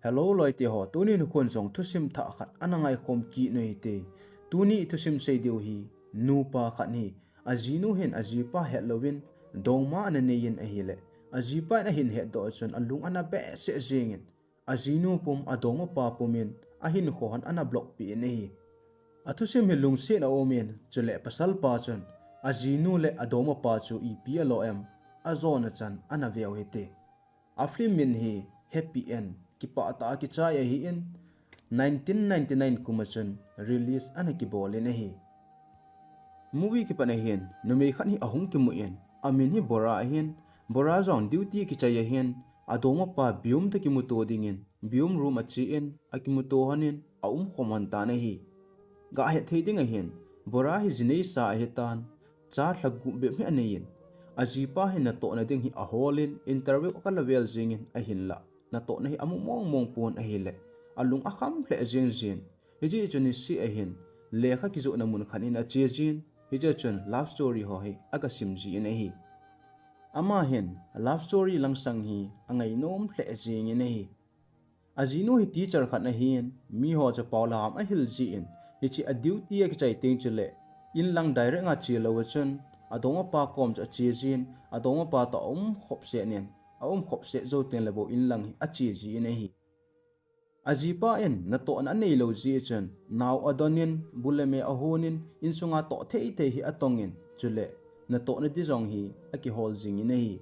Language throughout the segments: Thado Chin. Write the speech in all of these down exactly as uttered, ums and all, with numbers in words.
Hello loite ho, tuni nikho jong thusim thah khat ana ngaikhom kit u hite. Tuni thusim sei diu hi nupa khat hi ajinu hin ajipa hetlouvin dongma ana neiyin ahile, ajipa in ahin hetdoh chun alung ana behseh jengin, ajinu pum, adongmapa pumin ahinkho hon ana block peh in ahi. Athusim hi lungset aumin, chule pasalpa chun ajinu le adongmapa chu ipi alo em, ajona chan ana veu hite. A film min hi Happy End, kipah tah a kichai ahin, nineteen ninety-nine kum a chun release ana kibolin ahi. Movie kipat ahin, numei khat hi ahung kimun, amin hi Bora ahin, Bora jong duty kichai ahin, adongmapa Byum toh kimuto dingin Byum room achen, akimuto honin aumkhom hon tan ahi. Gahet thei ding ahin, Bora hi ji neisa ahitan, cha lhagup bep hi aneiyin, ajipa hin natohna ding hi aholin, interview akalavel jengin ahinlah natohna hi amu mongmong pon ahile, alung akham lheh jengjin. Hiche chun niseh ahin lekha kijohna mun khat in achejin, hiche chun love story ho hi agasim jin ahi. Ama hin love story langsang hi angainom lheh jengin ahi. Ajinu hi teacher khat ahin, miho chu paolaham ahil jin, hiche a duty akichai teng chule inlang direct a chelou a chun adongmapa kom chu achejin, adongmapa toh aumkhop seh in, aumkhop seh jou tengle bou inlang hi ache jin ahi. Ajipa in natohna aneilou jeh chun nao adonin, bu le me ahonin, insunga toh thei thei hi atongin, chule natohna di jong hi akihol jingin ahi.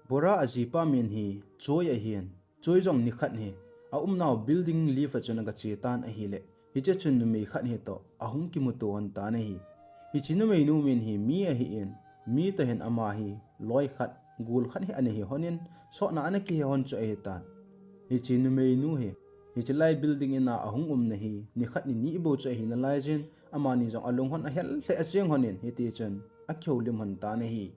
Bora ajipa min hi Choi ahin, Choi jong nikhat hi aumnau building lift a chun agache tan ahile, hiche chun numei khat hi toh ahung kimuto hon tan ahi. Hiche numeinu min hi Mi ahin, Mi toh hin ama hi loi khat, gul khat hi ana hi honin, sotna ana kihe hon chu ahitan. Hiche numeinu hi hichelai building ina ahung umna hi nikhat ni ni bou chu ahi nalaijin, amani jong alung hon ahel lheh jeng honin, hitichun akihoulim hon tan ahi.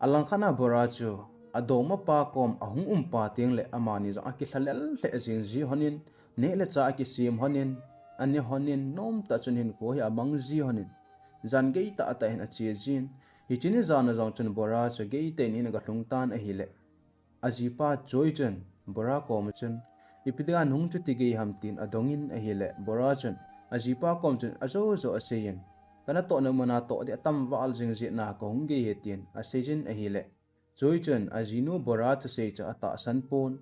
Alangkhat a Bora chu adongmapa kom ahung umpa tengle amani jong akilhalel lheh jing ji honin, neh le chah akisem honin, ane honin, nomtah chun hinkho hi amang ji honin, jan geitah tah hin ache jin. Hiche ni jan a jong chun Bora chu geitah in in agalhung tan ahile, ajipa Choi chun Bora kom a chun, ipi dinga nahung chuti gei ham, tin adongin ahile, Bora chun ajipa kom chun ajou jou aseiyin, kanatohna muna toh ding atam val jing jeh a kahung gei ahi, tin aseijin ahile, Choi chun ajinu Bora thusei chu atahsan pon,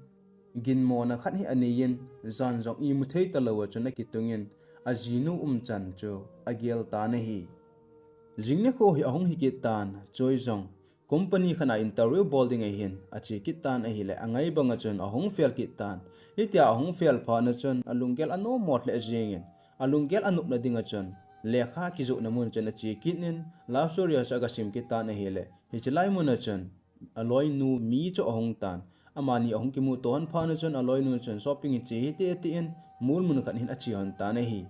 ginmona khat hi aneiyin, jan jong imu thei talou a chun akitungin, ajinu umchan chu agel tan ahi. Jing nikho hi ahung hi kit tan, Choi jong company khat a interview bol ding ahin ache kit tan ahile, angai banga chun ahung fail kit tan. Hitia ahung fail phat a chun alunggel anommo lheh jengin, alunggel anopna dinga chun lekha kijohna mun chun ache kit in, love story ho chu agasim kit tan ahile, hichelai mun a chun aloinu Mi chu ahung tan. Amani ahung kimuto hon phat a chun aloinu chun shopping iche hite tin mall mun khat hin ache hon tan ahi.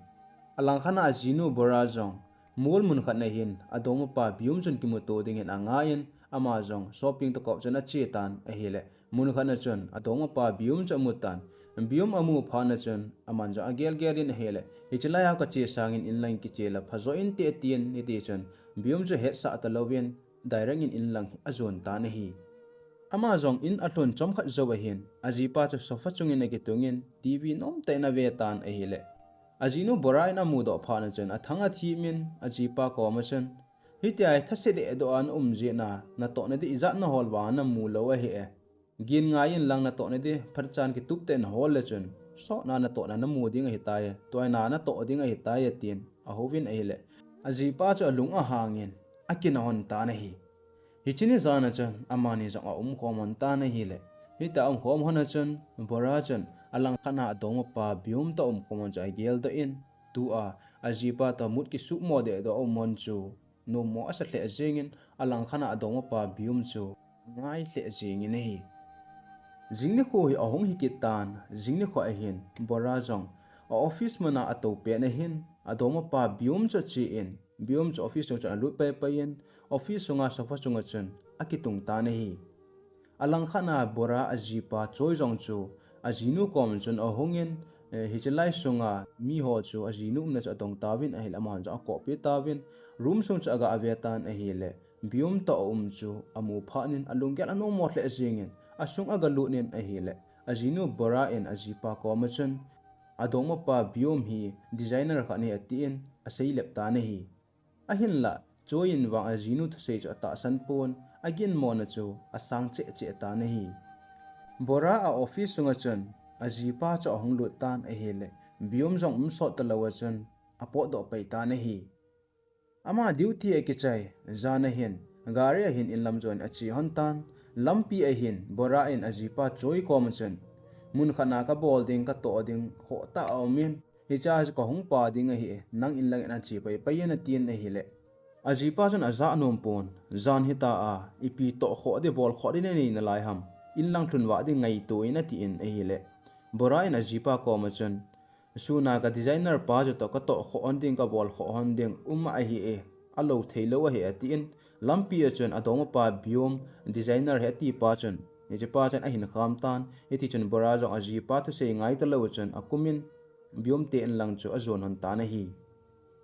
Alangkhat a ajinu Bora jong mall mun khat a hin adongmapa Byum chun kimuto dingin angaiyin, ama jong shopping toh kop chun ache tan ahile, mun khat a chun adongmapa Byum chu amu tan. Byum amu phat a chun aman jong agel gel in ahile, hichelai a kache sangin inlang kiche le phajo inte, tin hitichun Byum chu hetsah talouvin direct in inlang hi ajon tan ahi. Ama jong in alhun chomkhat jou ahin, ajipa chu sofa chungin akitungin TV nomtah in ave tan ahile, ajinu Bora in amudoh phat a chun athang athimin ajipa kom a chun, hitia hi thase dehdoh a naum jeh a natohna di ijat nahol vang namu lou ahi e. Gin ngai inlang natohna di phatchan kitup tah in hol le chun, sotna natohna namu ding ahitai, toina natoh ding ahitai, tin ahouvin ahile, ajipa chu alung ahangin akina hon tan ahi. Hiche ni jan a chun amani jong aumkhom hon tan ahile, hitia aumkhom hon a chun Bora chun alangkhat a adongmapa Byum toh umkhom hon chu ageldoh in, tua ajipa toh mood kisuhmo dehdoh a um hon chu nommo asa lheh jengin, alangkhat a adongmapa Byum chu angai lheh jengin ahi. Jing nikho hi ahung hi kit tan, jing nikho ahin Bora jong a office muna atou pet ahin, adongmapa Byum chu achen, Byum chu office chung chun alut paipai in, office sunga sofa chunga chun akitung tan ahi. Alangkhat a Bora ajipa Choi jong chu ajinu kom chun ahungin, eh, hichelai sunga miho chu ajinu umna chu adong tauvin ahile, amahon jong akopi tauvin, room sung chu aga ave tan ahile, Byum toh aum chu amu phat in alunggel anommo lheh jengin, asung agalut in ahile, ajinu Bora in ajipa koma chun, adongmapa Byom hi designer khat ahi atin, aseilep tan ahi. Ahinlah, Choi in vang ajinu thusei chu atahsan pon, aginmona chu asang cheh cheh tan ahi. Bora a office sunga chun, ajipa chu ahung lut tan ahileh, Byom jong um sot talou a chun, apotdoh pai tan ahi. Ama duty akichai, jan ahin, gari ahin inlam jon ache hon tan, lampi ahin, Bora in ajipa Choi koma chun, mun khat na kabol ding, katoh ding, khoh tah a um in, hiche chu kahung pa ding ahi, nang inlang in ache pai pai in atin ahileh. Ajipa chun ajah nom pon, jan hita a, ipi toh khoh ding bol khoh ding nanei nalai ham, inlang lhun vah ding ngaito in atin ahileh. Bora in ajipa koma chun, sun a ka designer pa chu toh katoh khoh hon ding kabol khoh hon ding um ahi e, alou theilou ahi atin, lampi a chun adongmapa Byom designer ahi atipa chun, hichepa chun ahin kham tan, hiti chun Bora jong ajipa thusei ngai talou a chun akumin, Byom te inlang chu ajon hon tan ahi.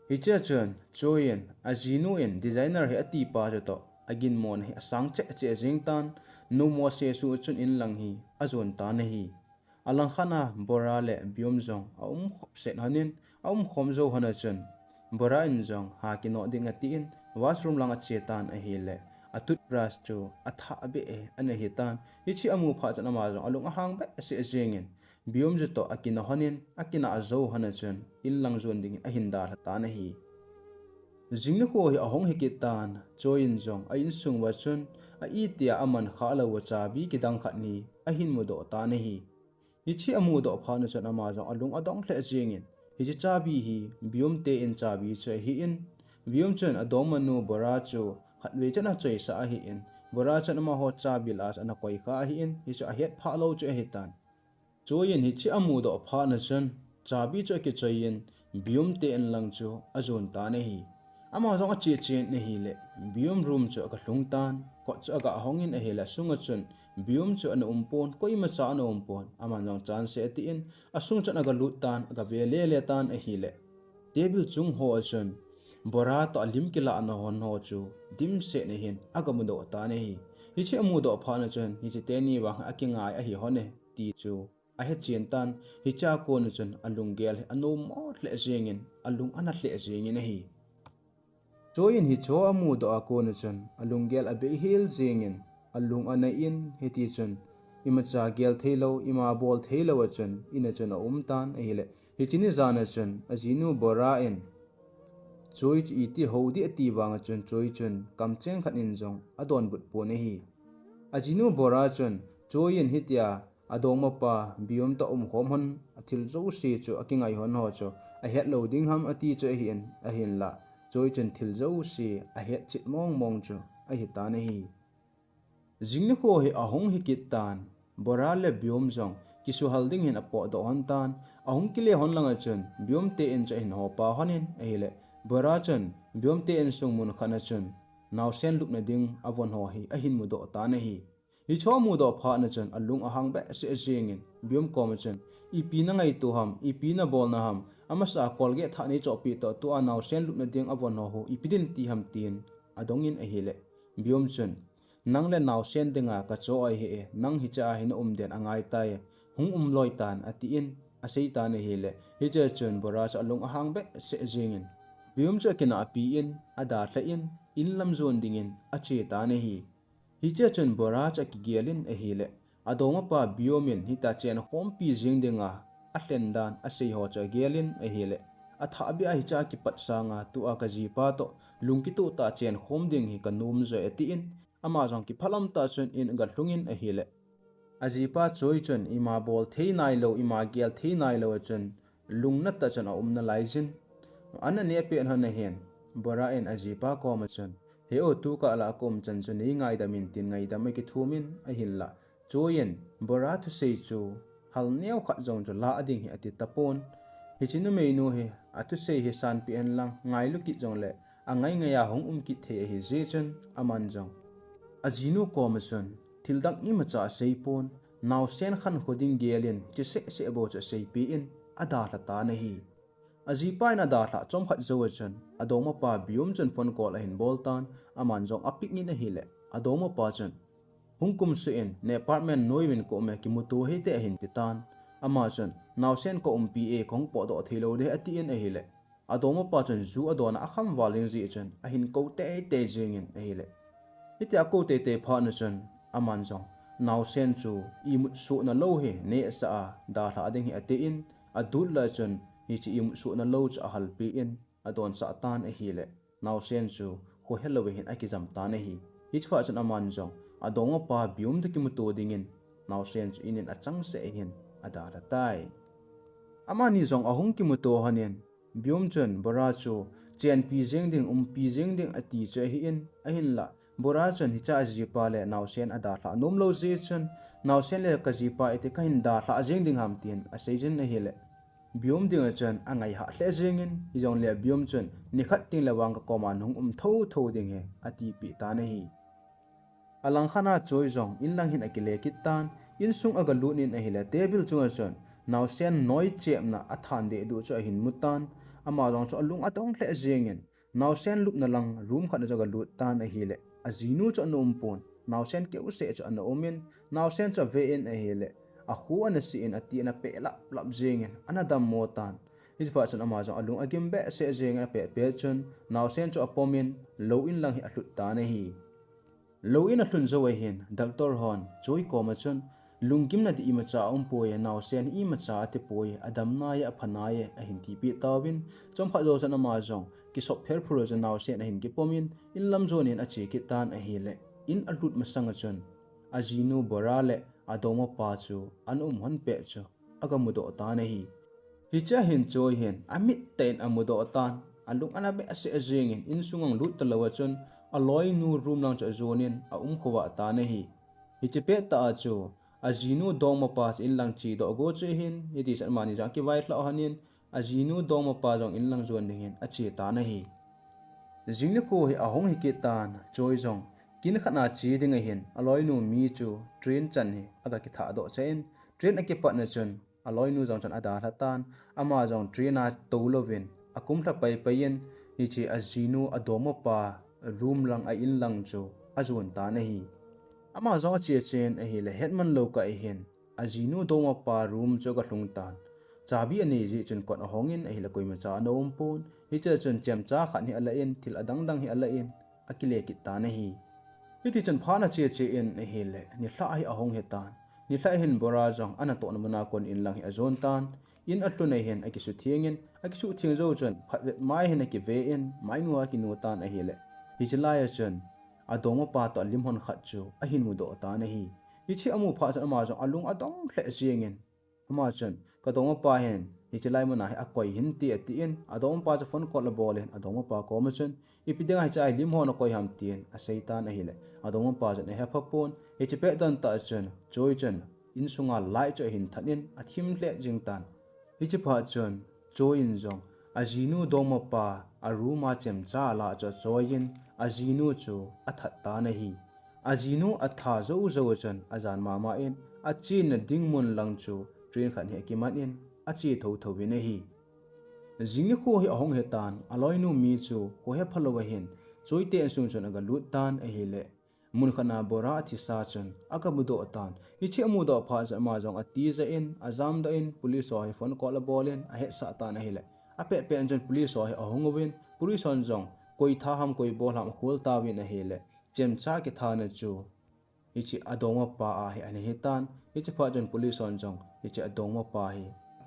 Hichea chun, Choi in, ajinu in designer ahi atipa chu toh, aginmona hi asang cheh cheh jing tan, numo sesu a chun inlang hi ajon tan ahi. Alangkhat a Bora le Byom jong aum khop set hon in, aum khom jou hon a chun, Bora in jong ha kinoh ding atin, washroom lang ache tan ahileh, a toothbrush chu athah beh e, ana hi tan. Hiche amu phat chun ama jong alung ahang behseh jingin, Byom chu toh akinoh hon in, akinah jou hon a chun, inlang jon dingin ahin dalha tan ahi. Jing nikho hi ahung hi kit tan, Choi in jong a insung uva chun, a itia aman khah lou uva chabi kidang khat ni ahin mudoh tan ahi. Hiche amudoh phat na chun ama jong alung adong lheh jingin, hiche chabi hi Byom te in chabi chu ahin, Byom chun adongmanu Bora chu khatvei chun achoisah ahin, Bora chun amaho chabi lah a chun ana koi kha ahin, hichu ahet phah lou chu ahi tan. Choi in hiche amudoh phat na chun, chabi chu akichoi in, Byom te inlang chu ajon tan ahi. Ama jong ache chen ahileh, Byom room chu aga lhung tan, kot chu aga hong in ahileh, sunga chun, Byom chu ana um pon, koimacha ana um pon, aman jong chan seh atin, asung chun aga lut tan, aga ve le le tan ahileh. Table chung ho a chun, Bora toh alim kilahna hon ho chu, dimset na hin, aga mudoh tan ahi. Hiche amudoh phat na chun, hiche teni vang akingai ahi hon e, ti chu ahe chen tan, hichea kon a chun alunggel hi anom mo lheh jingin, alung ana lheh jingin ahi. Choi in hicho amudoh a kon a chun, alunggel abei hel jingin, alung ana in, hiti chun, imacha gel theilou, ima bol theilou a chun, in a chun aum tan ahileh. Hiche ni jan a chun, ajinu Bora in, Choi chu iti hou ding ati vang a chun, Choi chun, kamcheng khat in jong adonbut pon ahi. Ajinu Bora chun, Choi in hitia, adongmapa, Byom toh umkhom hon, athil jouse chu, akingai hon ho chu, ahet lou ding ham ati chu ahin, ahinlah. Choi chun thil jouse, ahet chet mong mong chu, ahi tan ahi. Jing nikho hi ahung hi kit tan, Bora le Byom jong, kisuhal ding hin apotdoh hon tan, ahung kile hon lang a chun, Byom te in chu ahin hopa hon in, ahileh. Bora chun, Byom te insung mun khat na chun, naosen lupna ding avon ho hi, ahin mudoh tan ahi. Hicho amudoh phat na chun alung ahang behseh jingin, Byom koma chun, ipi nangaito ham, ipi nabolna ham, amasa Colgate thah neichohpeh toh tua naosen lupna ding avon ho hu, ipi din ti ham tin, adongin ahileh. Byom chun, nang le naosen dinga kachoh ahi e, nang hichea hi na um den angai tai, hung um loi tan atin, asei tan ahileh. Hichea chun Bora chu alung ahang behseh jingin, Byom chu akinahpi in, adalha in, inlam jon dingin, ache tan ahi. Hichea chun Bora chu akigel in ahileh, adongmapa Byom in hitia chenkhompi jing dinga alhen dan asei ho chu agel in ahileh, athah beh a hichea kipat sanga tua kajipa toh lungkitoh tah a chenkhom ding hi kanom joi atin, ama jong kiphalam tah chun in aga lhung in ahileh. Ajipa Choi chun ima bol thei nailou, ima gel thei nailou a chun, lungna tah chun aum nalai jin. Ana neh pet hon ahin, Bora in ajipa koma chun, he o, tukah lah a kaum chan chu neingaidam in tin ngaidam akithum in ahinlah. Choi in, Bora thusei chu, hal neo khat jong chu lah ding hi ati tapon. Hiche numeinu hi, athusei hi sanpeh hen lang, ngailu kit jongleh, angai ngai a hung um kit thei ahi jeh chun, aman jong, ajinu koma chun, thil dang imacha asei pon, naosen khankho ding gel in, hiche seh seh bou chu aseipeh in, adalha tan ahi. Ajipa in adalhah chomkhat jou a chun, adongmapa Byom chun phone call ahin bol tan, aman jong apick in ahileh, adongmapa chun, hung kumsuh in, na apartment noiuvin ka um e, kimuto hite ahin titan. Ama chun, naosen ka umpi e, kahung potdoh theilou ding ahi atin ahile, adongmapa chun ju adon a akhamval jing jeh chun, ahin kou teitei jingin ahile, hitia akou teitei phat na chun, aman jong, naosen chu imut sohna lou hi nehsah a dalhah ding ahi atin, adut lah chun, hiche imut sohna lou chu ahalpi in, adonsah tan ahile, naosen chu khohelou hin akijam tan ahi. Hiche phat chun aman jong, adongmapa Bium toh kimuto dingin, naosen chu inin achangseh hin adalha tai. Amani jong ahung kimuto lhonin, Bium chun Bora chu chenpi jing ding, umpi jing ding ati chu ahin, ahinlah, Bora chun hiche ajipa le naosen adalhah nomlou jeh chun, naosen le kajipa iti kahin dalhah jing ding ham tin aseijin ahile, Bium dinga chun angaihah lheh jingin, hijongle Bium chun nikhat tengle vang kakoma nahung um thotho ding ahi, atipeh tan ahi. Alangkhat a Choi jong inlang hin akile kit tan, insung agalut in ahile, table chunga chun naosen noichepna athan dehduh chu ahin mutan, ama jong chu alung adong lheh jingin, naosen lupna lang room khat a chu agalut tan ahile, ajinu chu ana umpon, naosen keuseh chu ana umin, naosen chu aven ahile, akho ana sih in ati ana peh laplap jingin, ana dammo tan. Hiche phat chun ama jong alung agim behseh jingin apetpet chun, naosen chu apomin, lou in lang hi alhut tan ahi. Lou in alhun jou ahin, doctor hon Choi koma chun, lunggimna ding imacha aumpoi, naosen hi imacha atipoi, adamnai, aphanai, ahin tipeh tauvin, chomkhat jou chun ama jong kisop pherphur chun naosen ahin kipomin, inlam jonin ache kit tan ahile, in alhut masanga chun, ajinu Bora le adongmapa chu ana um lhon pet chu agamudoh tan ahi. Hichea hin Choi hin amit tah in amudoh tan, alung ana behseh jingin, insung alut talou a chun, aloinu room lang chu ajonin aumkhovah tan ahi. Hiche pettah a chu, ajinu dongmapa chu inlang chedoh go chu ahin, hitichun amani jong akivailhah lhonin, ajinu dongmapa jong inlang jon dingin ache tan ahi. Jing nikho hi ahung hikit tan, Choi jong kin khat a che ding ahin, aloinu Mi chu train chan hi aga kithahdoh cheh in, train akipatna chun, aloinu jong chun adalha tan, ama jong train a toulouvin, akumlha paipai in, hiche ajinu adongmapa room lang, a inlang chu ajon tan ahi. Ama jong ache chen ahile, hetman lou kah ahin, ajinu dongmapa room chu agalhung tan. Chabi anei jeh chun kot ahongin ahile, koimacha ana umpon. Hichea chun chemcha khat hi alan, thil adangdang hi alan, akile kit tan ahi. Hitichun phat ana cheche in ahile, nilhah hi ahung hitan. Nilhah hin Bora jong anatohna muna kon inlang hi ajon tan. In alhun ahin akisuthengin, akisutheng jou chun phatvet mai hin akiven, mainu a akinu tan ahile, hiche laia chun adongmapa toh alim lhon khat chu ahin mudoh tan ahi. Hiche amu phat chun ama jong alung adong lheh jingin, ama chun, kadongmapa hin hiche lai muna hi akoi hinte atin, adongmapa chu phone call abolin, adongmapa koma chun, ipi dinga hichea hi lim ho nakoi ham tin aseitan ahile, adongmapa chun ahephapon. Hiche pet dontah chun Choi chun insunga light chu ahin that in athim lheh jingtan. Hiche phat chun Choi in jong ajinu dongmapa a room a chemcha alah chu achoiyin, ajinu chu athat tan ahi. Ajinu atha jou jou chun ajan mama in, achenna ding mun lang chu train khat hi akiman in, ache thotho uvin ahi. Jing nikho hi ahung hitan, aloinu Mi chu khohephalou ahin, Choi te insung chun agalut tan ahile, mun khat a Bora athisa chun agamudoh tan. Hiche amudoh phat chun ama jong atijat in, ajamdoh in, police ho hi phone call abolin ahetsah tan ahile, apetpet chun police ho hi ahung uvin, police hon jong koi tha ham koi bol ham akhol tauvin ahile, chemcha kithana chu hiche adongmapa a hi ana hitan. Hiche phat chun police hon jong hiche adongmapa hi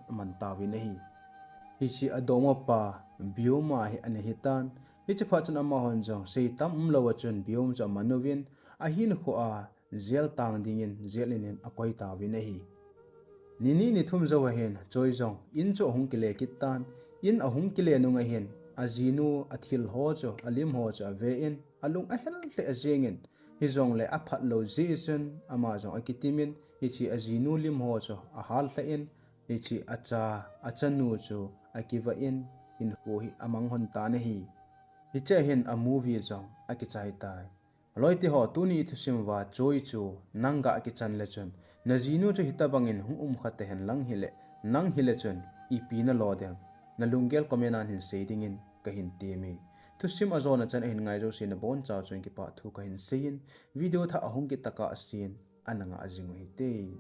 aman tauvin ahi. Hiche adongmapa Bium a hi ana hitan. Hiche phat chun amahon jong seitam umlou a chun Bium chu aman uvin, ahinkhoa jail tang dingin jail in in akoi tauvin ahi. Nini nithum jou ahin Choi jong in chu ahung kile kit tan. In ahung kile nunga hin ajinu athil ho chu, alim ho chu aven, alung ahel lheh jingin, hijongle aphatlou jeh chun ama jong akitimin, hiche ajinu lim ho chu ahallhah in, hiche acha, achanu chu akivah in, hinkho hi amang lhon tan ahi. Hichea hin a movie jong akichai tai. Loite ho, tuni ithusim uva Choi chu nang gakichan le chun, najinu chu hitobangin hung umkha tahen lang hile, nang hile chun ipi nalo dem, nalunggel comment a hin sei dingin kahin temme. Thusim ajona chan ahin ngai jouse nabonchauva chun kipah thu kahin seiyin, video thah ahung kit tokah sen ana ngah jing u hite.